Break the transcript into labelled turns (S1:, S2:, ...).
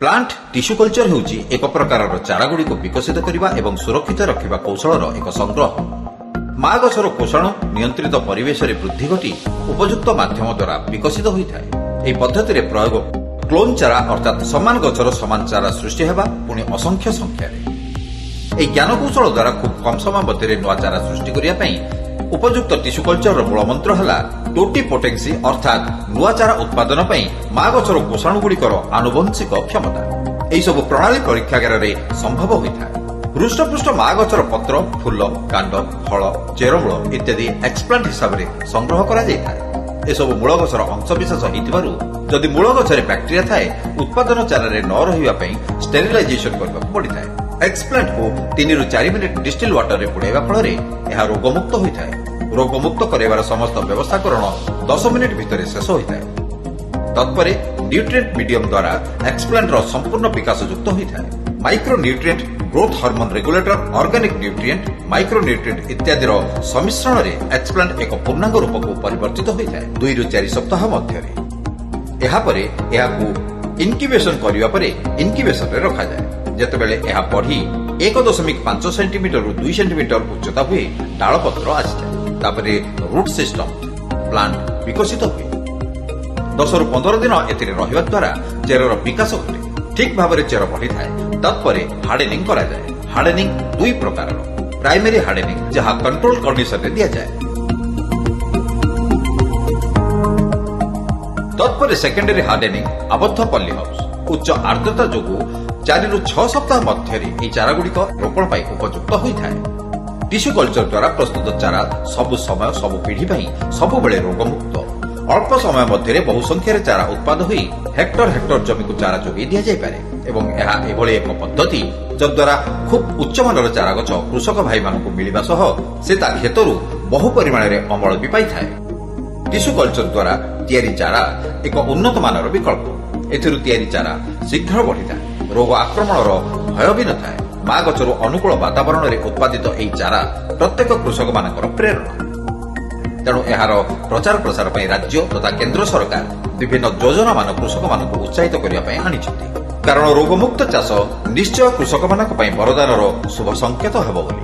S1: Plant tissue culture ହେଉଛି ଏକ ପ୍ରକାରର ଚାରାଗୁଡ଼ିକୁ ବିକଶିତ କରିବା ଏବଂ ସୁରକ୍ଷିତ ରଖିବା କୌଶଳର ଏକ ସଂଗ୍ରହ। ମା ଗଛର କୋଷାଣୁ ନିୟନ୍ତ୍ରିତ ପରିବେଶରେ ବୃଦ୍ଧି ଘଟି ଉପଯୁକ୍ତ ମାଧ୍ୟମ ଦ୍ୱାରା ବିକଶିତ ହୋଇଥାଏ। ଏହି ପଦ୍ଧତିରେ ପ୍ରୟୋଗ କ୍ଲୋନ୍ ଚାରା, ଅର୍ଥାତ୍ ସମାନ ଗଛର ସମାନ ଚାରା ସୃଷ୍ଟି ହେବା, ପୁଣି ଅସଂଖ୍ୟ ସଂଖ୍ୟାରେ। ଏହି ଜ୍ଞାନକୌଶଳ ଦ୍ୱାରା ଖୁବ୍ କମ୍ ସମୟ ମଧ୍ୟରେ ନୂଆ ଚାରା ସୃଷ୍ଟି କରିବା ପାଇଁ ଉପଯୁକ୍ତ ଟିସ୍ୟୁ କଲଚରର ମୂଳ ମନ୍ତ୍ର ହେଲା ଟୋଟି ପୋଟେନ୍ସି, ଅର୍ଥାତ୍ ନୂଆ ଚାରା ଉତ୍ପାଦନ ପାଇଁ ମା ଗଛର କୋଷାଣୁଗୁଡ଼ିକର ଆନୁବଂଶିକ କ୍ଷମତା। ଏହିସବୁ ପ୍ରଣାଳୀ ପରୀକ୍ଷାଗାରରେ ସମ୍ଭବ ହୋଇଥାଏ। ହୃଷ୍ଟପୃଷ୍ଟ ମା ଗଛର ପତ୍ର, ଫୁଲ, କାଣ୍ଡ, ଫଳ, ଚେରମୂଳ ଇତ୍ୟାଦି ଏକ୍ସପ୍ଲାଣ୍ଟ ହିସାବରେ ସଂଗ୍ରହ କରାଯାଇଥାଏ। ଏସବୁ ମୂଳ ଗଛର ଅଂଶବିଶେଷ ହେଇଥିବାରୁ ଯଦି ମୂଳ ଗଛରେ ବ୍ୟାକ୍ଟେରିଆ ଥାଏ, ଉତ୍ପାଦନ ଚାରାରେ ନ ରହିବା ପାଇଁ ଷ୍ଟେରିଲାଇଜେସନ କରିବାକୁ ପଡ଼ିଥାଏ। ଏକ୍ସପ୍ଲାଣ୍ଟକୁ 3ରୁ 4 ମିନିଟ୍ ଡିଷ୍ଟିଲ ୱାଟରରେ ବୁଡ଼ାଇବା ଫଳରେ ଏହା ରୋଗମୁକ୍ତ ହୋଇଥାଏ। ରୋଗମୁକ୍ତ କରାଇବାର ସମସ୍ତ ବ୍ୟବସ୍ଥାକରଣ 10 ମିନିଟ୍ ଭିତରେ ଶେଷ ହୋଇଥାଏ। ତତ୍ପରେ ନ୍ୟୁଟ୍ରିଏଣ୍ଟ ମିଡିୟମ ଦ୍ୱାରା ଏକ୍ସପ୍ଲାଣ୍ଟର ସମ୍ପୂର୍ଣ୍ଣ ବିକାଶଯୁକ୍ତ ହୋଇଥାଏ। Micro nutrient, growth hormone regulator, organic nutrient, micro nutrient ଇତ୍ୟାଦିର ସମ୍ମିଶ୍ରଣରେ ଏକ୍ସପ୍ଲାଣ୍ଟ ଏକ ପୂର୍ଣ୍ଣାଙ୍ଗ ରୂପକୁ ପରିବର୍ତ୍ତିତ ହୋଇଥାଏ 2ରୁ 4 ସପ୍ତାହ ମଧ୍ୟରେ। ଏହାପରେ ଏହାକୁ ଇନକ୍ୟୁବେସନ କରିବା ପରେ ଇନକ୍ୟୁବେସନରେ ରଖାଯାଏ। ଯେତେବେଳେ ଏହା ବଢି 1.5 ସେଣ୍ଟିମିଟରରୁ 2 ସେଣ୍ଟିମିଟର ଉଚ୍ଚତା ହୁଏ, ଡାଳପତ୍ର ଆସିଯାଏ। ତାପରେ ରୁଟ୍ ସିଷ୍ଟମ ପ୍ଲାଣ୍ଟ ବିକଶିତ ହୁଏ। 10ରୁ 15 ଦିନ ଏଥିରେ ରହିବା ଦ୍ୱାରା ଚେରର ବିକାଶ ଘଟେ। ଠିକ୍ ଭାବରେ ଚେର ବଢ଼ିଥାଏ। ତତ୍ପରେ ହାର୍ଡେନିଂ କରାଯାଏ। ହାର୍ଡେନିଂ ଦୁଇ ପ୍ରକାରର। ପ୍ରାଇମେରୀ ହାର୍ଡେନିଂ, ଯାହା କଣ୍ଟ୍ରୋଲ କଣ୍ଡିସନରେ ଦିଆଯାଏ। ତତ୍ପରେ ସେକେଣ୍ଡାରୀ ହାର୍ଡେନିଂ, ଆବଦ୍ଧ ପଲ୍ଲୀ ହାଉସ। ଉଚ୍ଚ ଆର୍ଦ୍ରତା ଯୋଗୁଁ 4ରୁ 6 ସପ୍ତାହ ମଧ୍ୟରେ ଏହି ଚାରାଗୁଡ଼ିକ ରୋପଣ ପାଇଁ ଉପଯୁକ୍ତ ହୋଇଥାଏ। ଟିସ୍ୟୁ କଲଚର ଦ୍ୱାରା ପ୍ରସ୍ତୁତ ଚାରା ସବୁ ସମୟ, ସବୁ ପିଢ଼ି ପାଇଁ ସବୁବେଳେ ରୋଗମୁକ୍ତ। ଅଳ୍ପ ସମୟ ମଧ୍ୟରେ ବହୁ ସଂଖ୍ୟାରେ ଚାରା ଉତ୍ପାଦ ହୋଇ ହେକ୍ଟର ହେକ୍ଟର ଜମିକୁ ଚାରା ଯୋଗାଇ ଦିଆଯାଇପାରେ ଏବଂ ଏହା ଏଭଳି ଏକ ପଦ୍ଧତି, ଯଦ୍ୱାରା ଖୁବ୍ ଉଚ୍ଚମାନର ଚାରା ଗଛ କୃଷକ ଭାଇମାନଙ୍କୁ ମିଳିବା ସହ ସେ ତା କ୍ଷେତରୁ ବହୁ ପରିମାଣରେ ଅମଳ ବି ପାଇଥାଏ। ଟିସ୍ୟୁ କଲଚର ଦ୍ୱାରା ତିଆରି ଚାରା ଏକ ଉନ୍ନତ ମାନର ବିକଳ୍ପ। ଏଥିରୁ ତିଆରି ଚାରା ଶୀଘ୍ର ବଢ଼ିଥାଏ। ରୋଗ ଆକ୍ରମଣର ଭୟ ବି ନଥାଏ। ମା ଗଛରୁ ଅନୁକୂଳ ବାତାବରଣରେ ଉତ୍ପାଦିତ ଏହି ଚାରା ପ୍ରତ୍ୟେକ କୃଷକମାନଙ୍କର ପ୍ରେରଣା। ତେଣୁ ଏହାର ପ୍ରଚାର ପ୍ରସାର ପାଇଁ ରାଜ୍ୟ ତଥା କେନ୍ଦ୍ର ସରକାର ବିଭିନ୍ନ ଯୋଜନାମାନ କୃଷକମାନଙ୍କୁ ଉତ୍ସାହିତ କରିବା ପାଇଁ ଆଣିଛନ୍ତି, କାରଣ ରୋଗମୁକ୍ତ ଚାଷ ନିଶ୍ଚୟ କୃଷକମାନଙ୍କ ପାଇଁ ବରଦାନର ଶୁଭ ସଂକେତ ହେବ ବୋଲି।